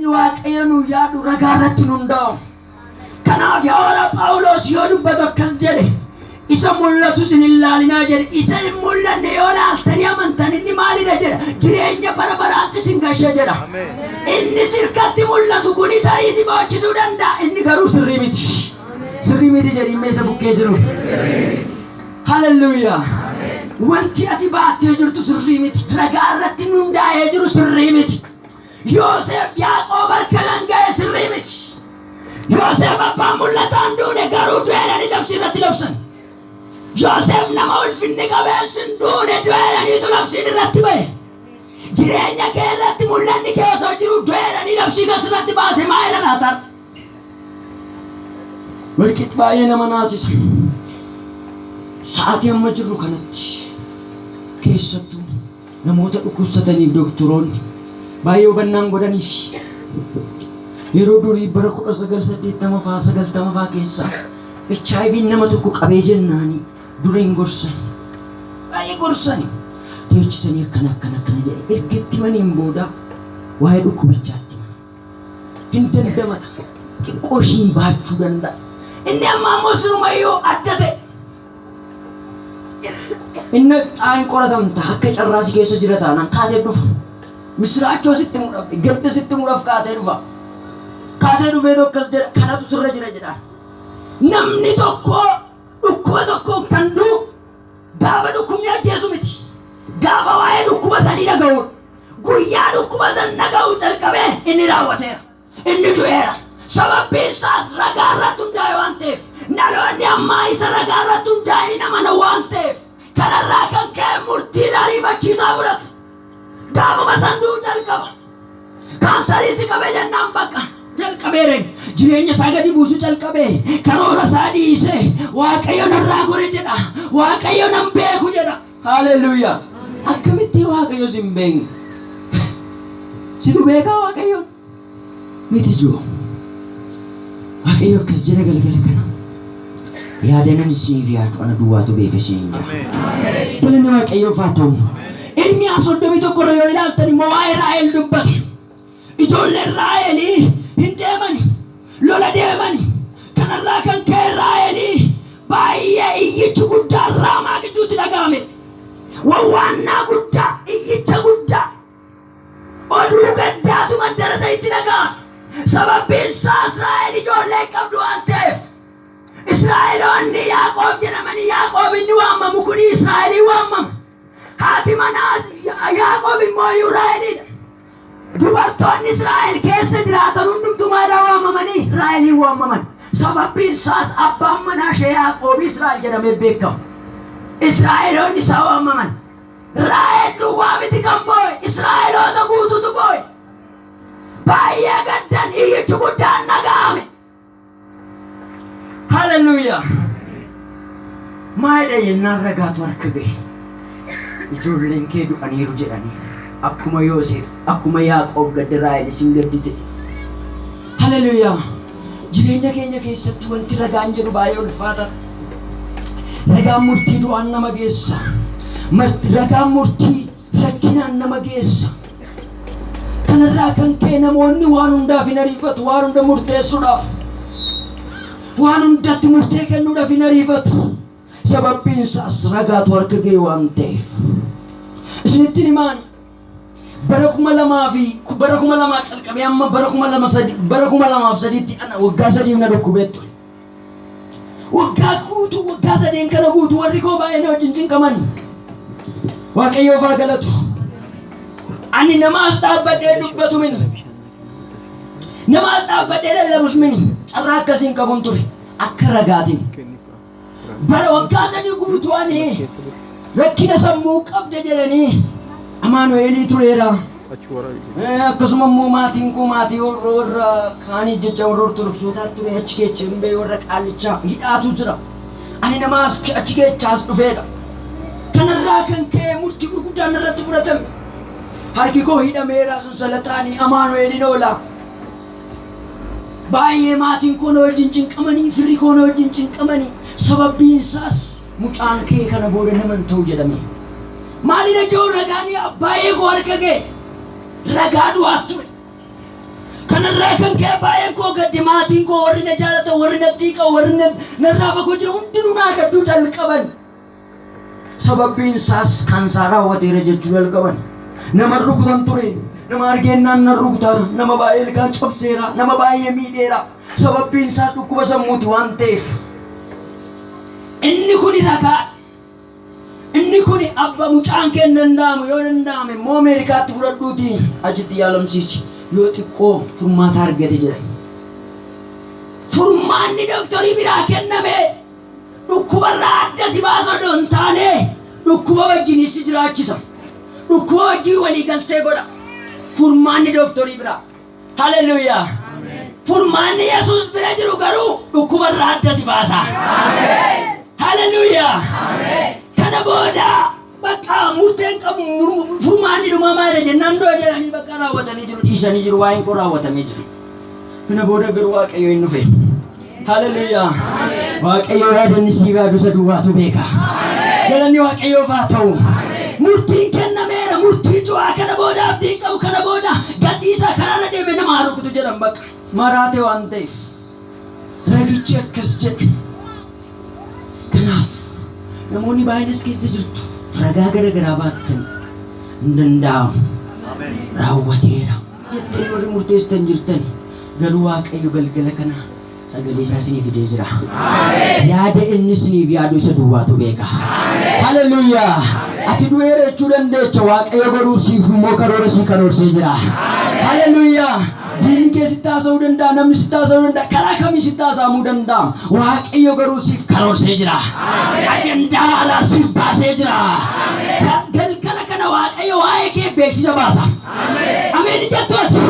Inni Waaqayyo nu yaadu ragaa irratti nu hundaa'u. Kanaaf Hawaariyaa Phaawulos yoo dubbatu akkas jedhe, isa mul'atu isin hin laalinaa jedhe. Isa hin mul'anne yoo laaltanii amantan inni maalidha jedha? Jireenya bara baraatti isin gasha jedha. Inni sirkatti mul'atu kuni tarii si boochisuu danda'a. Inni garuu sirrii miti. Sirrii miti jedhi mee isa bukkee jiru. Hallelujah. Wanti ati baattee jirtu sirrii miti. Ragaa irratti hundaa'ee jiru sirrii miti. Yoosef Yaaqoob harka kan ga'e sirrii miti. Yoosef abbaan mul'ataan duune, garuu du'eeranii labsii irratti labsan. Yoosef nama ulfinni qabeessi hin duune, du'eeraniitu labsiin irratti ba'e. Jireenya kee irratti mul'anni kee osoo jiru du'eeranii labsii kas irratti baase maa irra laata? Walqixxi baay'ee nama naasisa. Sa'aatii amma jirru kanatti keessattuu namoota dhukkubsataniif doktoroonni baay'ee hubannaan godhaniif. Yeroo durii bara 1980 faa, 90 faa keessa HIV nama tokko qabee jennaani dura hin gorsani. Baay'ee gorsani. Teechisanii akkana akkana akkana jedhe, erga itti himaniin booda waa'ee dhukkubichaatti himan. Hin dandamata. Xiqqoo ishiin baachuu danda'a. Inni amma ammoo sirumayyuu adda ta'e. Inni xaayin qoratamta, akka carraa si keessa jira taanaan kaatee dhufa. Misiraachoo sitti mudhaaf, gadda sitti mudhaaf kaatee dhufa. Kaatee dhufee akkas jedha, kanatu sirra jira jedhaan. Namni tokko dhukkuba tokkoon kan du'u gaafa dhukkubni ajjeesu miti. Gaafa waa'ee dhukkuba sanii dhaga'uudha. Guyyaa dhukkuba san dhaga'uu calqabee inni raawwateera. Inni du'eera. Sababbiin isaas ragaa irratti hundaa'e waan ta'eef. Dhaloonni ammaa isa ragaa irratti hundaa'e hin amana waan ta'eef. Kanarraa kan ka'e murtiin ariifachiisaa fudhatu. Gaafuma san du'uu jalqaba. Kaansarii si qabe jennaan bakka jalqabeere. Jireenya isaa gadi buusuu calqabe. Karoora isaa dhiise. Waaqayyo narraa gore jedha. Waaqayyo nan beeku jedha. Haaleluyyaa. Akkamitti Waaqayyo si hin beekne? Situ beekaa Waaqayyoon? Miti jiru. Waaqayyo akkas jedha galgala kana. Yaadanan isiniif yaadu ana duwwaatu beeka isiniin jedha. Galanni Waaqayyoof haa ta'u. Ermiyaas 31 irra yoo ilaaltan immoo waa'ee Raahel dubbata. Ijoolleen Raahel hin deemani. Lola deemani. Kanarraa kan ka'e Raahel baay'ee iyyichi guddaan Raamaa gidduutti dhaga'ame. Wawwaannaa guddaa, iyyicha guddaa. Oduu gaddaatu mandara sanitti dhaga'ame. Sababbiin isaas Raahel ijoollee hin qabdu waan ta'eef. Israa'eloonni Yaaqoob jedhamanii, Yaaqoob inni waamamu kuni Israa'elii waamama. Haati manaa Yaaqoob immoo iyyuu Raaheliidha. Dubartoonni Israa'el keessa jiraatan hundumtuu maalaa waamamanii? Raaheliin waamaman. Sababbiin isaas abbaan manaa ishee Yaaqoob Israa'el jedhamee beekama. Israa'eloonni isaa waamaman. Raahel duwwaa miti kan boo'e, Israa'eloota guututu boo'e. Baay'ee gaddan, iyyichi guddaan dhaga'ame. Haleluuyaa! Maalidha jennaan ragaatu harka ga'e. Ijoolleen kee du'aniiru jedhanii, akkuma Yoosef, akkuma Yaaqoob gadde, Raahel isin gaddite. Haleluuyaa! Jireenya keenya keessatti wanti ragaan jedhu baay'ee ulfaata. Ragaan murtii du'aan nama geessa. Ragaan murtii rakkinaan nama geessa. Kanarraa kan ka'e namoonni waan hundaaf hin ariifatu, waan hunda murteessuudhaaf. Waan hundatti murtee kennuudhaaf hin ariifatu. Sababbiin isaas ragaatu harka ga'e waan ta'eef. Isinittiin himaan, bara 2000 fi bara 2000 calqabee amma bara 2003, bara 2003tti ana waggaa 3f na dhukkubee ture. Waggaa guutuu, waggaa sadeen kana guutuu warri koo baay'ee na wajjin cinqaman. Waaqayyoof haa galatu. Ani namaas dhaabbadhee dubbatu mini. Namaas dhaabbadhee lallabus mini. Carraa akkasiin qabuun ture. Akka ragaatiin. Bara waggaa 3 guutuu ani rakkina sammuu qabda jedhanii Amaanu'eelii tureera. Akkasuma immoo maatiin koo maatii warra kaanii jecha warra Ortodoksootaa ture, achi keessa hin ba'e, warra qaallichaa hidhaatu jira. Ani namaas achi keessaas dhufeedha. Kanarraa kan ka'e murtii gurguddaan irratti fudhatame. Harki koo hidhameera sansalataanii Amaanu'eeliin oola. Baay'ee maatiin koo na wajjin cinqamanii, firri koo na wajjin cinqamanii, sababbiin isaas mucaan kee kana booda nama hin ta'u jedhame. Maalidha jiru, ragaan baay'ee koo harka ga'e, ragaa du'aa ture. Kanarraa Kanarraa kan ka'e baay'een koo gadde maatiin koo warri na jaalatan warri na xiiqan warri narraa fagoo jiran hundinuu naa gadduu calqaban. Sababbiin isaas kan isaa raawwateera jechuu jalqaban. Nama rukutan ture. Nama argeennaan nan rukuta. Nama baay'ee ilkaan cabseera. Nama baay'ee miidheera. Sababbiin isaas dhukkuba sammuuti waan ta'eef. Inni kuni ragaa. Inni kuni abba mucaan kee hin danda'amu yoo danda'ame immoo Ameerikaatti fudhadhuuti achitti yaalamsiisi. Yoo xiqqoo furmaata argate jedhan. Furmaanni doktorii biraa kenname dhukkubarraa adda si baasa odoo hin taane dhukkuba wajjin si jiraachisa. Dhukkuba wajjin walii galtee godha. Furmaanni doktorii biraa. Haleluuyaa. Furmaanni Yesuus bira jiru garuu dhukkubarraa adda si baasa. Haleluuyaa. Kana booda bakka murteen qabu furmaanni dhumaa maal jennaan du'a jedhanii bakka raawwatanii jiru dhiisanii jiru waa'een koo raawwatamee jira. Kana booda garuu Waaqayyo hin dhufe. Haleluuyaa. Waaqayyo yaadanni siif yaadu isa duwwaatu beeka. Galanni Waaqayyoof haa ta'u. Murtiin kennameera murtii du'aa kana booda abdiin qabu kana booda gadhiisaa karaarra deeme nama haa rukutu jedhan bakka maraate waan ta'eef. Ragichi akkas jedhe. Kanaaf namoonni baay'een as keessa jirtu ragaa gara garaa baattan hin danda'amu. Raawwateera jettanii warri murteessitan jirtan garuu Waaqayyo galgala kana sagalee isaa isinii fidee jira. Yaada inni isiniif yaadu isa duwwaatu beeka. Haleluuyaa! Ati du'eera jechuu dandeecha Waaqayyo garuu siif immoo karoora sii karoorsee jira. Haleluuyaa! Diinni kee sitti haasa'uu danda'a, namni sitti haasa'uu danda'a, karaa kamii sitti haasa'amuu danda'a. Waaqayyo garuu siif karoorsee jira. Ajandaa haaraa siif baasee jira. Galgala kana Waaqayyo waa'ee kee beeksisa baasa. Ameen jettooti.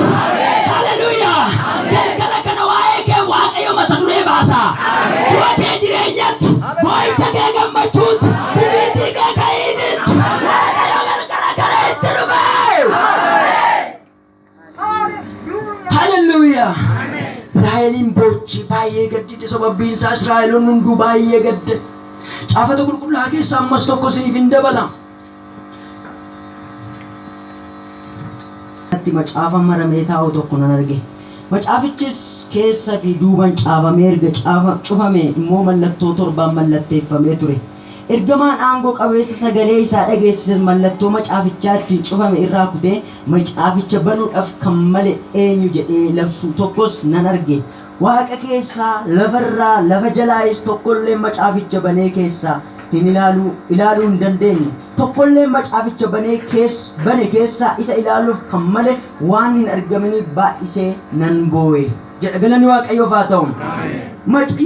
Haleluuyaa. Galgala kana waa'ee kee Waaqayyo mata duree baasa. Du'a kee jireenyatti, boo'icha kee gammachuutti, kufiitii kee ka'iititti. Waaqayyo galgala kana itti dhufe. Haleluuyaa. Raaheliin boochi baay'ee gaddite sababbiin isaa Israa'eloonni hunduu baay'ee gadde. Caafata qulqullaa'aa keessaa ammas tokko isiniif hin dabala. Macaafa maramee taa'u tokko nan arge. Macaafichis keessa fi duuban caafamee erga cufame immoo mallattoo torbaan mallatteeffamee ture. Ergamaan aangoo qabeessa sagalee isaa dhageessise mallattoo macaafichaa ittiin cufame irraa kutee macaaficha banuudhaaf kan male eenyu jedhee labsu tokkos nan arge. Waaqa keessaa lafarraa lafa jalaayis tokkollee macaaficha banee keessaa hin ilaaluu hin dandeenye. Tokkollee macaaficha bane keessaa isa ilaaluuf kan male waan hin argaminiif baay'isee nan boo'e. Jedha galanni Waaqayyoof haa ta'u.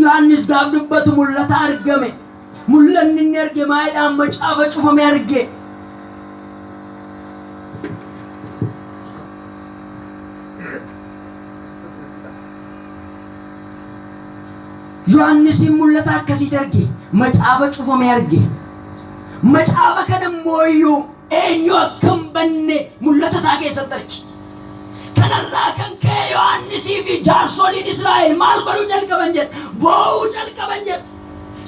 Yohaannis gaaf dubbatu mul'ata argame. Mul'anni inni arge maayidhaan macaafa cufame arge. Yohaannisiin mul'ata akkasiitti arge. Macaafa cufame arge. Macaafa kana immoo eenyu akka hin banne mul'ata isaa keessatti arge. Kanarraa kan ka'e Yohaannisii fi jaarsoliin Israa'el maal godhuu jalqaban jedha? Boo'uu jalqaban jedha.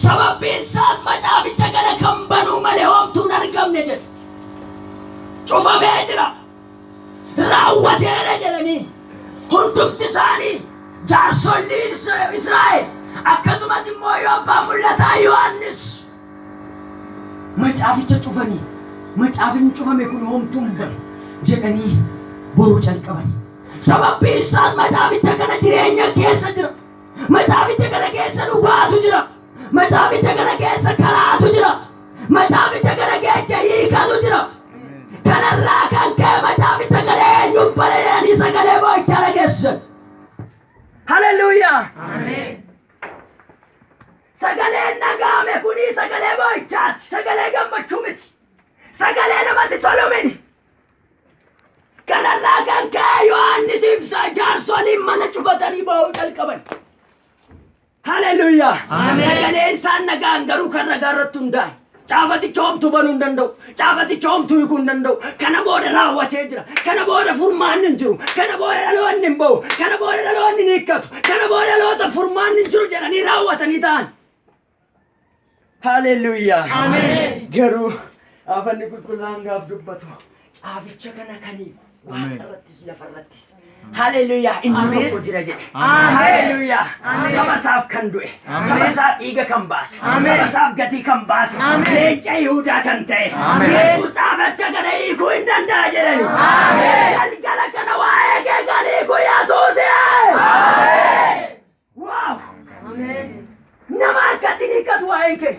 Sababbiin isaas macaaficha kana kan banuu malee homtuu hin argamne jedha. Cufamee jira. Raawwateera jedhanii hundumti isaanii jaarsolii Israa'el akkasumas immoo yoo abbaan mul'ataa Yohaannis macaaficha cufanii macaafni cufame kun homtuu hin banu jedhanii boruu calqaban. Sababbiin isaas macaaficha kana jireenya keessa jira. Macaaficha kana keessa dhugaatu jira. Macaaficha kana keessa karaatu jira. Macaaficha kana keessa hiikatu jira. Kanarraa kan ka'e macaaficha kana eenyu bane jedhanii sagalee boo'ichaa dhageessisan. Haleluuyaa. Sagaleen dhaga'ame kuni sagalee boo'ichaati. Sagalee gammachuu miti. Sagalee namatti tolu miti. Kanarraa kan ka'e Yohaannis ibsa jaarsoliin mana cufatanii boo'uu jalqaban. Haleluuyaa. Sagaleen isaan dhaga'an garuu kan ragaa irratti hundaa'e. Caafaticha homtuu banuu hin danda'u. Caafaticha homtuu hiikuu hin danda'u. Kana booda raawwatee jira. Kana booda furmaanni hin jiru. Kana booda dhaloonni hin ba'u. Kana booda dhaloonni hin hiikkatu. Kana booda dhaloota furmaanni hin jiru jedhanii raawwatanii ta'an. Haleluuyaa. Garuu afanni qulqullaa'aan gaaf dubbatu caaficha kana kan hiiku waaqa irrattis lafa irrattis Haleluuyaa, inni tokko jira jedhe. Haleluuyaa, saba isaaf kan du'e, saba isaaf dhiiga kan baase, saba isaaf gatii kan baase, leenca Yihudaa kan ta'e, Yesuus dhaabacha kana hiikuu hin danda'a jedhani. Galgala kana waa'ee kee kan hiiku Yesuus. Waaw! Nama harkatti hin hiikkatu waa'een kee.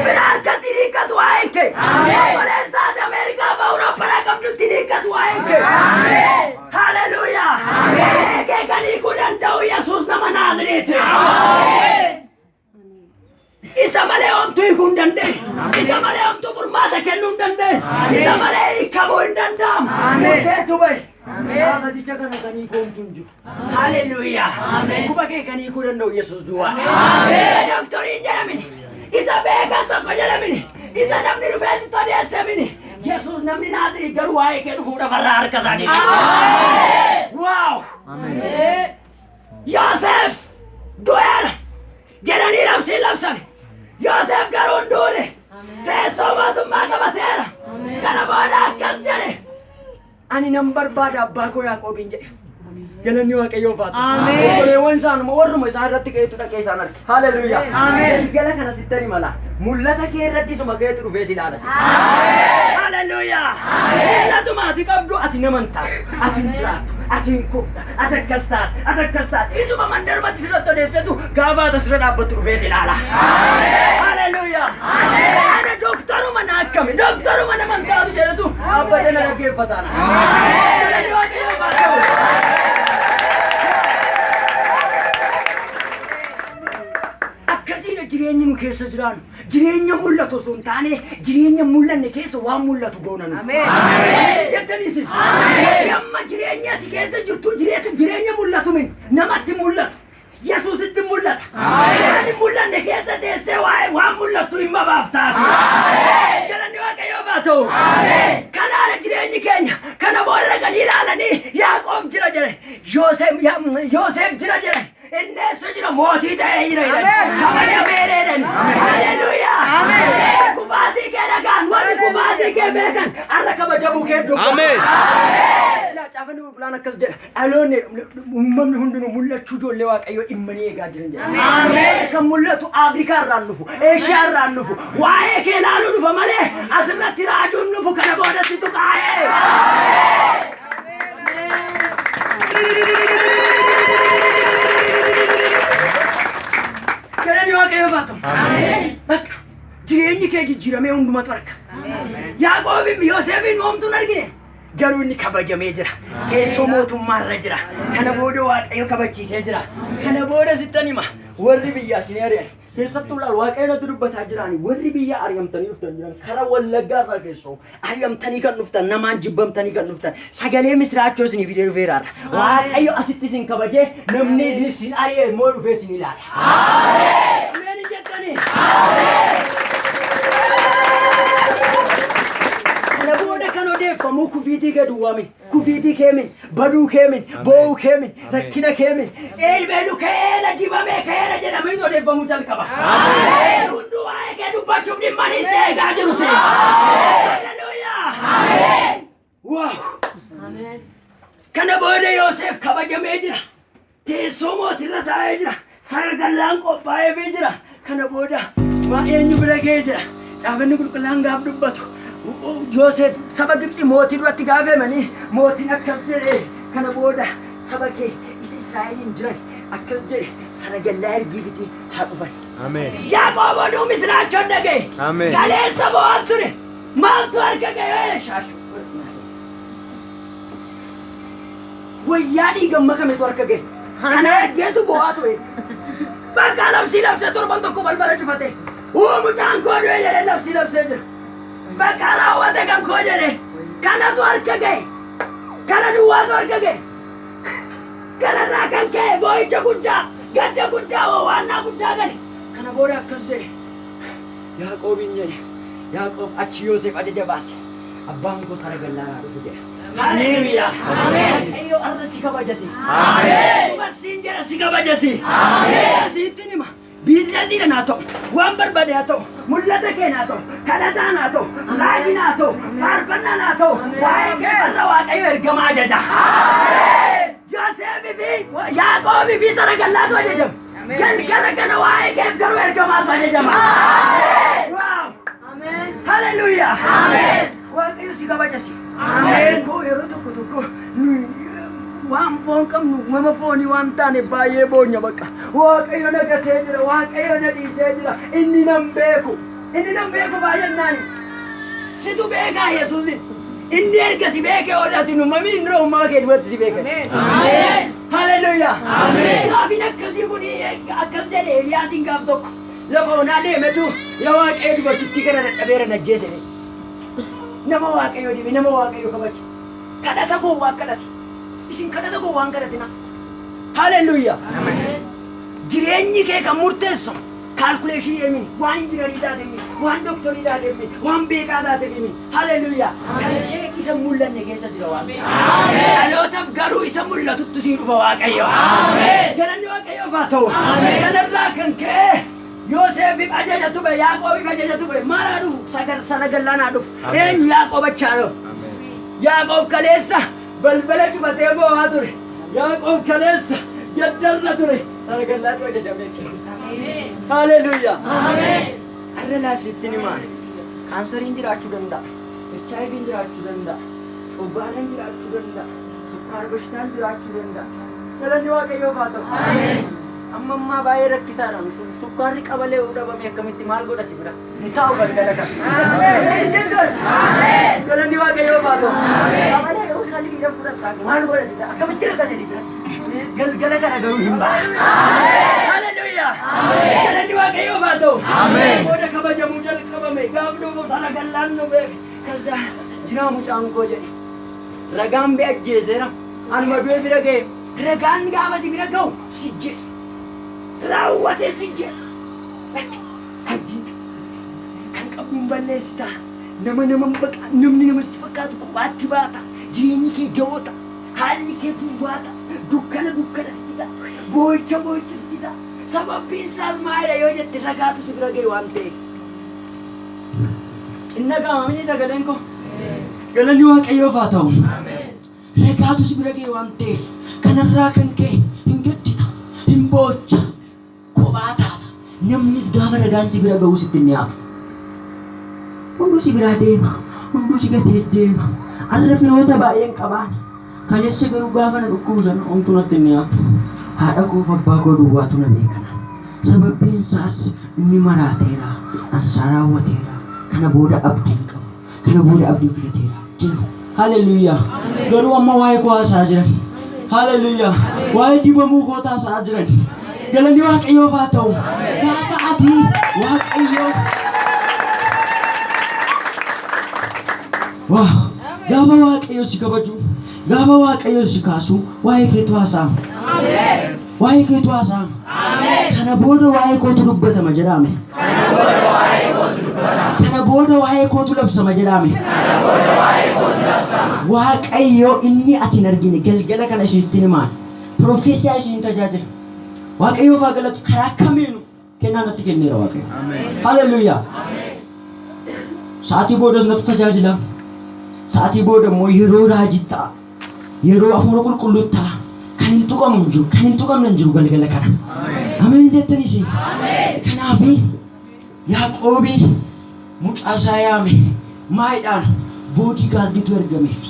Fira harkatti hin hiikkatu waa'een kee. Obboleessa ati Ameerikaa fi Awurooppaa qabdutti hin hiikkatu waa'een kee. Haleluuyaa! Waa'ee kee kan hiikuu danda'u Yesuus nama Naaziriiti. Isa malee homtuu hiikuu hin dandeenye. Isa malee homtuu furmaata kennuu hin dandeenye. Isa malee hiikamuu hin danda'amu. Murteetu bahe. Gaafaticha kana kan hiikuu homtuu hin jiru. Haleluuyaa! Dhukkuba kee kan hiikuu danda'u Yesuus duwwaadha. Isa dooktorii hin jedhamini. Isa beekan tokko jedhamini. Isa namni dhufee sitti odeessemini. Yesuus namni Naaziriit garuu waa'ee kee dhufuudhaaf har'a harka isaa diriirse. Waaw! Yoosef du'eera jedhanii labsiin labsame. Yoosef garuu hin duune. Teessoo mootummaa qabateera. Kana booda akkas jedhe. Ani nan barbaada abbaa koo Yaaqoobiin jedhe. Galanni Waaqayyoof haa ta'u. Obboleewwan isaanuma warruma isaan irratti ka'eetu dhaqee isaan arge. Haleluuyaa. Galgala kana sitti himala. Mul'ata kee irratti isuma ka'eetu dhufee si ilaala. Haleluuyaa. Mul'atuma ati qabdu ati nama hin taatu. Ati hin jiraattu. Ati hin kufta. Ati akkas taata. Ati akkas taata. Isuma mandarmatti sirratti odeessetu gaafa ati asirra dhaabbattu dhufee si ilaala. Haleluuyaa. Ana dooktaruma na akkami. Dooktaruma nama hin taatu jedhetu dhaabbatee na dhaggeeffata. Galanni Waaqayyoof haa ta'u. Akkasiidha jireenyi nu keessa jiraannu. Jireenya mul'atu osoo hin taane jireenya mul'anne keessa waan mul'atu goona nu. Jettaniis. Amma jireenya ati keessa jirtu jireenya mul'atu min namatti mul'atu. Yesuusitti mul'ata. Waan hin mul'anne keessa teessee waa'ee waan mul'attu hin babaaftaati. Galanni Waaqayyoof haa ta'u. Kanaadha jireenyi keenya. Kana booda dhaqanii ilaalanii Yaaqoob jira jedhe. Yoosef jira jedhe. Inni eessa jira? Mootii ta'ee jira jedhan. Kabajamee jedhan. Haleluuyaa. Kufaatii kee dhagaan warri kufaatii kee beekan har'a kabajamuu kee dubbatu. Ameen. Caafanni qulqullaan akkas jedha. Dhaloonni uumamni hundinuu mul'achuu ijoollee Waaqayyoo dhimmanii eegaa jiran jedha. Ameen. Kan mul'atu Afrikaa irraan dhufu, Eeshiyaa irraan dhufu, waa'ee kee ilaaluu dhufa malee asirratti raajuun dhufu kana booda situ kaa'ee. Galanni Waaqayyoof haa ta'u. Bakka jireenyi kee jijjiiramee hundumatu arga. Yaaqoobiin Yoosefiin homtuu hin argine. Garuu inni kabajamee jira. Teessoo mootummaarra jira. Kana booda Waaqayyo kabachiisee jira. Kana booda sittan hima. Warri biyyaa isin ari'an. Keessattuu laal Waaqayyo natti dubbataa jiraani. Warri biyya ari'amtanii dhuftan jiran karaa Wallaggaa irraa keessoo ari'amtanii kan dhuftan namaan jibbamtanii kan dhuftan sagalee misiraachoo isinii fidee dhufeeraadha. Waaqayyo asitti isin kabajee namni isin ari'e immoo dhufee isin ilaala. Ameen hin jettanii? Kana booda kan odeeffamu kufiitii kee duwwaami. Kufiitii kee min, baduu kee min, boo'uu kee min, rakkina kee min, eebeelu keera dibamee keera jedhamee odeeffamuu jalqaba. Hunduu waa'ee kee dubbachuuf dhimmanii si eegaa jiru si. Haleluuyaa. Waaw. Kana booda Yoosef kabajamee jira. Teessoo mootirra taa'ee jira. Saragallaan qophaa'eefii jira. Kana booda waa eenyu bira ga'ee jira. Caafanni qulqullaan gaaf dubbatu. Yoosef saba Gibxi mootii duratti gaafemanii mootiin akkas jedhee kana booda saba kee isa Israa'eliin jiran akkas jedhe saragallaa ergiifitii haa dhufan. Ameen. Yaaqoob oduu misiraachoon dhaga'e. Ameen. Kaleessa bo'aa ture. Maaltu harka ga'ee shaashu. Wayyaa dhiigan makametu harka ga'e. Kana argeetu bo'aa ture. Bakka labsii labsee torban tokko balbala cufate. Uu mucaan koo du'e jedhee labsii labsee jira. Bakka raawwate kan koo jedhe. Kanatu harka ga'e. Kana duwwaatu harka ga'e. Kanarraa kan ka'e boo'icha guddaa, gadda guddaa, wawaannaa guddaa gale. Kana booda akkas jedhe. Yaaqoobiin jedhe. Yaaqoob achi Yoosef ajaja baase. Abbaan koo saragallaa naa dhufu jedhe. Haleluuyaa. Waaqayyo har'a si kabajasi. Dubarsiin jedha si kabajasi. Sitti hima. Biizinasiidhaan haa ta'u, waan barbaade haa ta'u, mul'ata kee haa ta'u, kadhataan haa ta'u, raajiin haa ta'u, faarfannaan haa ta'u, waa'ee kee barra Waaqayyo ergamaa ajaja. Yooseefii fi Yaaqoobii fi saragallaatu ajajama. Galgala kana waa'ee keef garuu ergamaatu ajajama. Waaw! Haleluuyaa! Waaqayyo si kabajasi. Koo yeroo tokko tokko nuyi waan foon qabnu nama foonii waan taane baay'ee boonya bakka. Waaqayyo na gatee jira, Waaqayyo na dhiisee jira, inni nan beeku. Inni nan beeku baay'annaan. Situ beekaa Yesuusin. Inni erga si beekee oolati nu mamiin dura uumama kee duratti si beekan. Haleluuyaa. Gaafiin akkasii kun akkas jedhe Eeliyaasiin gaaf tokko lafa onaa deemetu yaa Waaqayyo dubartittii kana dadhabeera na ajjeese. Nama Waaqayyo dibe, nama Waaqayyo kabaje. Kadhata gowwaa kadhate. Isin kadhata gowwaan kadhatina. Haleluuyaa. Jireenyi kee kan murteessu calculation miti, waan injiinarii taate miti, waan doktorii taate miti, waan beekaa taate miti. Haleluuyaa. Kan kee isa mul'anne keessa jira Waaqayyo. Dhalootaaf garuu isa mul'atutti sii dhufa Waaqayyo. Galanni Waaqayyoof haa ta'u. Kanarraa kan ka'e Yoosefiif ajaja ture, Yaaqoobiif ajaja ture. Maal haa dhufu? Saragallaan haa dhufu. Eenyu Yaaqoob achaa dhufu? Yaaqoob kaleessa balbala cufatee boo'aa ture. Yaaqoob kaleessa gaddarra ture. Saragallaatu ajajamee. Haleluuyaa. Har'a laasittiin himaa. Kaansariin jiraachuu danda'a. HIV'n jiraachuu danda'a. Coggaarreen jiraachuu danda'a. Sukkaar bashitaan jiraachuu danda'a. Galanni Waaqayyoof haa ta'u. Amma ammaa baay'ee rakkisaadha. Sukkaarri qabalee dhabame akkamitti maal godha si bira? Hin taa'u galgala kana. Galanni Waaqayyoof haa ta'u. Qabalee yoo saliidha fudhatta maal godha si bira? Akkamitti rakkate si bira? Galgala kana garuu hin ba'a. Haleluuyaa. Galanni Waaqayyoof haa ta'u. Booda kabajamuu jalqabame gaaf dhufu saragallaan nu beeke. Kaza jiraa mucaan koo jedhe. Ragaan bee ajjeeseera. Anuma du'e bira ga'e. Ragaan gaafa si bira ga'u si jeessa. Raawwatee si jeessa. Abdii kan qabduun balleessita. Nama nama baqa namni nama sitti fakkaatu kophaatti baata. Jireenyi kee da'oo ta'a. Haalli kee duwwaa ta'a. Dukkana dukkana sitti ta'a. Boo'icha boo'icha sitti ta'a. Sababbiin isaas maalidha yoo jette ragaatu si bira ga'e waan ta'eef. Inni dhaga'ama miti sagaleen koo. Galanni Waaqayyoof haa ta'u. Ragaatu si bira ga'e waan ta'eef kanarraa kan ka'e hin gaddita, hin boocha, kophaa taata. Namnis gaafa ragaan si bira ga'u sitti hin dhiyaatu. Hunduu si biraa deema, hunduu si gatee deema. Har'a firoota baay'een qabaan. Kaleessa garuu gaafa na dhukkubu sana homtuu natti hin dhiyaatu. Haadha koof abbaa koo duwwaatu na beekana. Sababbiin isaas inni maraateera, ansaa raawwateera. Kana booda abdii hin qabu. Kana booda abdii kutateera jedhu. Haleluuyaa. Garuu amma waa'ee koo haasa'aa jiran. Haleluuyaa. Waa'ee dibamuu koo haasa'aa jiran. Galanni Waaqayyoof haa ta'u. Gaafa ati Waaqayyoo Waa gaafa Waaqayyo si kabaju, gaafa Waaqayyo si kaasu waa'ee keetu haasa'ama. Waa'ee keetu haasa'ama. Kana booda waa'ee kootu dubbatama jedhame. Kana booda waa'ee kootu labsama jedhame. Waaqayyo inni ati hin argine galgala kana isinitti himaan. Prophecy isin tajaajila. Waaqayyoof haa galatu karaa kamiinu kennaa natti kenneera Waaqayyo. Haleluuyaa. Sa'aatii boodas natu tajaajila. Sa'aatii booda immoo yeroo raajii ta'a. Yeroo hafuura qulqulluu ta'a. Kan hin tuqamu hin jiru. Kan hin tuqamne hin jiru galgala kana. Ameen jettaniisi. Kanaafi Yaaqoobi mucaa isaa yaame maayidhaan bodyguarditu ergameef.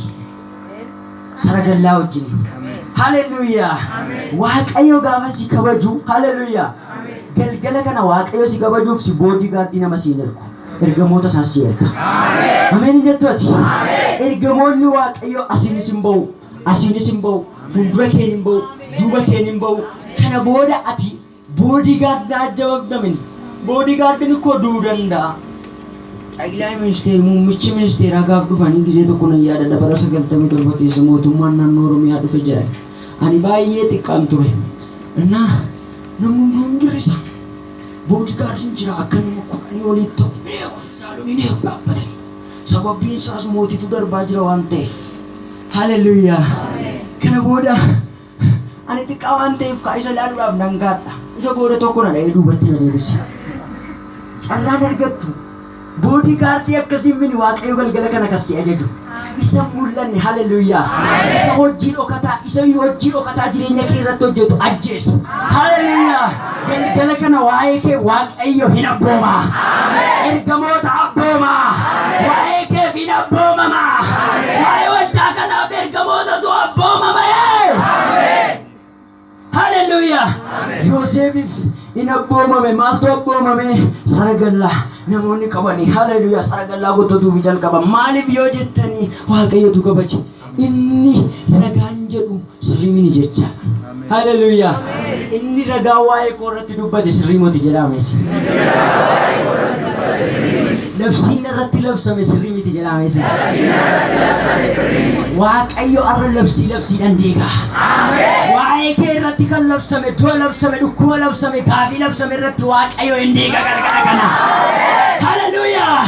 Saragallaa wajjin. Haleluuyaa. Waaqayyo gaafa si kabaju. Haleluuyaa. Galgala kana Waaqayyo si kabajuuf si bodyguard nama si hin ergu. Ergamoota isaas si erga. Ameen jettu ati. Ergamoonni Waaqayyo asiinis hin ba'u. Asiinis hin ba'u. Fuuldura keen hin ba'u. Duuba keen hin ba'u. Kana booda ati bodyguard ajjababdamin. Bodyguardiin koo du'uu danda'a. Xaqilaa ministeera muummichi ministeeraa gaaf dhufanii gisee tokko nan yaadadha bara 97 keessa mootummaan naannoo Oromiyaa dhufe jedhan. Ani baay'ee xiqqaan ture. Innaa namni hunduu hin girrisa. Bodyguardiin jira akka nama 10 olii ta'u hin eegu ilaaluun hin eegu dhaabbatanii. Sababbiin isaas mootitu darbaa jira waan ta'eef. Haleluuyaa. Kana booda ani xiqqaa waan ta'eef kaa isa ilaaluudhaaf nan gaadha. Isa booda tokko na dha'ee duubatti na deebise. Carraan argattu. Bodyguard akkasiin mini Waaqayyo galgala kana kas si ajaju. Isa mul'anne, haleluuyaa. Isa hojii dhokataa, isa hojii dhokataa jireenya kee irratti hojjetu ajjeesu. Haleluuyaa. Galgala kana waa'ee kee Waaqayyo hin abbooma. Ergamoota abbooma. Waa'ee keef hin abboomama. Waa'ee waldaa kanaaf ergamootatu abboomama. Haleluuyaa. Yoosefiif hin abboomame. Maaltu abboomame? Saragallaa namoonni qabanii, haleluuyaa, saragallaa gottatuuf jalqaban. Maaliif yoo jettanii, Waaqayyotu kabaje. Inni ragaan jedhu sirrii mini jechaadha. Haleluuyaa. Inni ragaa waa'ee koo irratti dubbate sirrii moti jedhaames. Labsiin irratti labsame sirrii miti jedhaames. Waaqayyo arra labsii labsiidhaan diiga. Waa'ee kee irratti kan labsame, du'a labsame, dhukkuba labsame, gaafii labsame irratti Waaqayyo hin diiga galgala kana. Haleluuyaa.